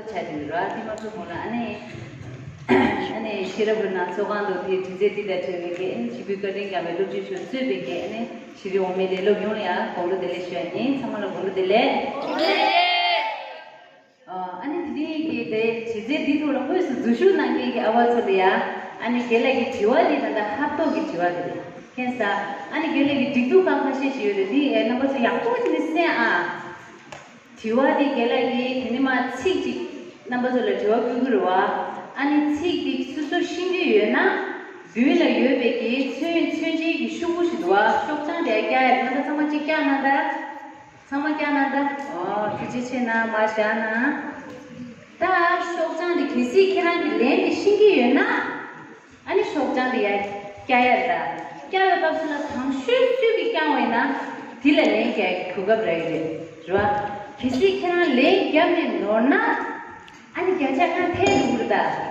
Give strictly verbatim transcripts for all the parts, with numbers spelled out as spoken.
ཆ་དེ་ར་དེ་མ་གཏོགས་མོ་ལ་ཨ་ནི་ཨ་ནི་ཤེས་རབ་ཀྱི་ནང་ཚོགས་ཁང་དུ་དེ་དྲི་རྩད་འདི་དང་འབྲེལ་བའི་གི་ཨ་ནི་ཞི་བའི་བཀའ་དྲིན་བསྐྱངས་པའི་སློབ་ཁྲིད་ཞུ་གཙོས་པའི་གི་ཨ་ནི་ཤེས་རིག་འོག་མའི་ལས་སློབ་ཡོངས་ལ་ཡང་དགོང་དྲོ་བདེ་ལེགས་ཞུ་ཡ་ཡིན། ཚང་མ་ལ་དགོང་དྲོ་བདེ་ལེགས། ཨ་ནི་དེ་རིང་གི་དེ་དྲི་རྩད་འདི་ཐོག་ལ་དངོས་སུ་འཛུལ་ཞུགས་གནང་མཁན་གྱི་ཨ་བ་ཚོ་ལ་ཡ་ཨ་ནི་རྒན་ལགས་ཀྱི་དྲི་བ་འདི་ད་ལྟ་ཧབ་ཐོག་གི་དྲི་བ་འདི་རེད། མཁྱེན་སོང་། ཨ་ནི་རྒན་ལགས་ཀྱི་སྒྲིག་འཛུགས་ཁག་ཁ་ཤས་ཤིག་ཡོད་རེད། འདི་ཨེ་རྣམ་པ་ཚོ་ཡག་པོ་ཅིག་ནས་གསན་ཨ། དྲི་བ་འདི་རྒན་ལགས་ཀྱིས་དེ་ནི་མ་ཚིག་ཅིག་རྣམ་པ་ཚོ་ལ་དྲི་བ་བསྐུལ་གྱི་རེད་བ། ཨ་ནི་ཚིག་འདི་སོ་སོ་ཤེས་ཀྱི་ཡོད་ན་མདུན་ལ་ཡོད་པའི་གི་མཚོན་མཚོན་བྱེད་ཀྱི་ཤོག་བུ་ཞིག་འདུག་བ། ཤོག་བྱང་དེ་བཀྱག་ཡ་རེད། ང་ཚོ་ཚང་མ་ཅིག་བཀྱག་གནང་ད། ཚང་མ་བཀྱག་གནང་ད། ཨོ་ཐུགས་རྗེ་ཆེ་གནང་། མར་བཞག་གནང་། ད་ཤོག་བྱང་འདི་གལ་སྲིད་ཁྱེད་རང་གི་ལན་དེ་ཤེས་ཀྱི་ཡོད་ན། ཨ་ནི་ཤོག་བྱང་དེ་ཡར་བཀྱག་ཡ་རེད་ད། བཀྱག་པའི་སྐབས་སུ་ལ་དང་ཤོས་སུས་ཀྱིས་བཀྱག་པ་ཡིན་ན་དེ་ལ་ལན་རྒྱག་གོ་སྐབས་རག་གི་རེད། རེད་བ། གལ་སྲིད་ཁྱེད་རང་ལན་བརྒྱབ་ནས་ནོར་ན། ཨ་ནི་བརྒྱ་ཆ་ལྔ་འཐེན་འགྲོ་གི་རེད་ད།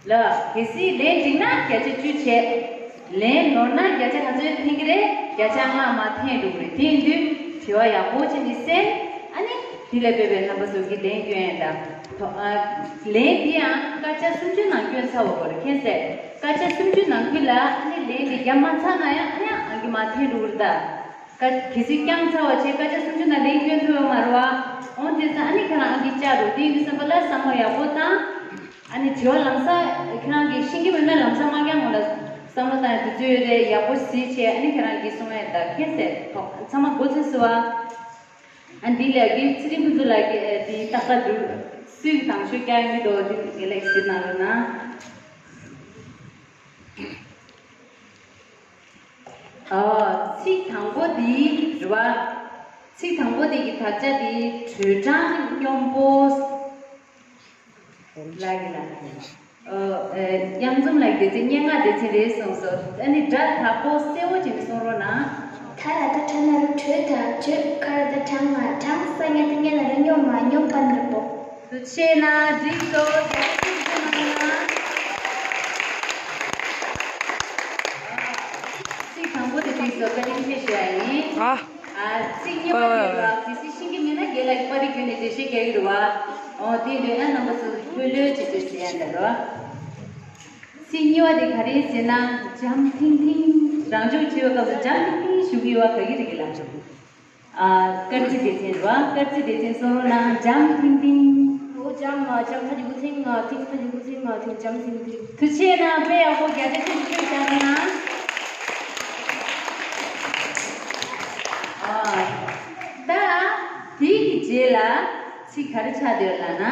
ལ། གལ་སྲིད་ལན་འགྲིག་ན་བརྒྱ་ཆ་བཅུ་བྱས། ལན་ནོར་ན་བརྒྱ་ཆ་ག་ཚོད་འཐེན་གྱི་རེད། བརྒྱ་ཆ་ལྔ་མར་འཐེན་འགྲོ་གི་རེད། དེ་ཡིན་དུས་དྲི་བ་ཡག་པོ་བྱས་ནས་གསན། ཨ་ནི་དེ་ལ་དཔག་པའི་རྣམ་པ་ཚོ་གིས་ལན་སྐྱོན་ཡ་ད། ཐོ་ཨ། ལན་དེ་ཡང་སྐར་ཆ་སུམ་ཅུ་ནང་སྐྱོན་ཚར་བ་དགོས་རེད། མཁྱེན་སོང་། སྐར་ཆ་སུམ་ཅུ་ནང་ཁུལ་ལ་ཨ་ནི་ལན་དེ་བརྒྱབ་མ་ཚར་ན་ཡང་ཨ་ནི་ཨང་ཀི་མར་འཐེན་འགྲོ་གི་རེད་ད། སྐར་གལ་སྲིད་བརྐྱངས་ཚར་བ་བྱས་སྐར་ཆ་སུམ་ཅུ་ནང་ལན་སྐྱོན་ཐུབ་ཡོད་མ་རེད་བ། འོང་དེ་ཚོ་ཨ་ནི་ཁྱེད་རང་ཨང་ཀི་བཅག་རོགས། དེ་ཡིན་དུས་ཙམ་པ་ལ་བསམ་བློ་ཡག་པོ་བཏང་། ཨ་ནི་དྲི་བ་ལམ་སང་ཁྱེད་རང་གིས་ཤེས་ཀྱི་མེད་ན་ལམ་སང་མ་རྒྱག་སྔོན་ལ་བསམ་བློ་བཏང་ཡ་དུས་ཚོད་ཡོད་རེད། ཡག་པོ་གཟིགས་བྱས་ཨ་ནི་ཁྱེད་རང་གིས་གསུང་ཡ་ད། མཁྱེན་སོང་། ཐོག་ཚང་མ་མགོ་ཚོས་སོང་བ། ཨ་འདི་ལས་ཀྱི་ཚེ་རིང་ཕུན་ཚོགས་ལགས་ཀྱིས་ཨ་འདི་ཏག་ཏག་འདུག་སུས་དང་ཤོས་བཀྱག་ཡིན་འདུག་འདི་དགེ་ལེགས་ཟེར་གནང་རོགས་གནང་། ཨ། ཚིག་དང་པོ་འདི་རེད་བ། ཚིག་དང་པོ་འདི་གི་དག་ཆ་འདི་དྲོད་གྲང་སྙོམས་པོ། ལགས་ཀྱི་ལགས། ཨོ། ཨེ། དབྱངས་འཛོམས་ལགས་སྡེ་ཚན་སྙན་ངག་སྡེ་ཚན་རེད་གསུངས་སོ། ཨ་ནི་སྒྲ་དག་པོ་གསལ་བོ་བྱས་ནས་གསུང་རོགས་གནང་། ཐ་ར་ད་ཁྲ་ན་རུ་དྲོད་དང་བརྗོད། ཁ་ར་ད་གྲང་ང་གྲང་། ས་ཉ་ད་སྙ་ན་རུ་སྙོ་མ་སྙོམས་པ་འདྲ་པོ། ཐུགས་རྗེ་ཆེ་གནང་། འགྲིག་སོང་། རྒྱལ་ཁ་ཐུགས་རྗེ་གནང་། ཚིག་དང་པོ་དེ་འགྲིག་སོང་། བཀའ་དྲིན་ཆེ་ཞུ་ཡ་ཡིན། ཨ། ཨ། ཚིག་གཉིས་པ་དེ་ལ་གལ་སྲིད་ཤེས་ཀྱི་མེད་ན་རྒན་ལགས་ཀྱིས་པར་རིས་བརྒྱུད་ནས་འགྲེལ་བཤད་རྒྱག་གི་རེད་བ། ཨོ་དེ་འདྲ་ཡང་རྣམ་པ་ཚོ་ལྷོད་ལྷོད་བྱེད་དུས་ཟེར་ཡ་འདྲ་རོ། ཚིག་གཉིས་པ་དེ་ག་རེ་ཟེར་ན་འཇམ་ཐིང་ཐིང་། རང་སྦྱོང་བྱེད་པའི་སྐབས་སུ་འཇམ་ཐིང་ཐིང་ཞུ་གི་ཡོད་པ་ག་གི་རེད་རྒན་ལགས། ཨ། སྐར་རྩི་སྡེ་ཚན་རེད་བ། སྐར་རྩི་སྡེ་ཚན་གསུང་རོགས་གནང་། འཇམ་ཐིང་ཐིང་། འོ་འཇམ་མ་འཇམ་ཐ་ཇུ་གུ་ཐིང་ང་ཐིང་ཐ་ཇུ་གུ་ཐིང་ང་ཐིང་འཇམ་ཐིང་ཐིང་། ཐུགས་རྗེ་གནང་། དཔེ་ཡག་པོ་བརྒྱ་ཆ་བརྒྱད་ཅུ་སྤྲད་བཞག་གནང་། ཨ། ད་དེ་གི་རྗེས་ལ་ཚིག་ག་རེ་ཆགས་བསྡད་ཡོད་ལབ་ན།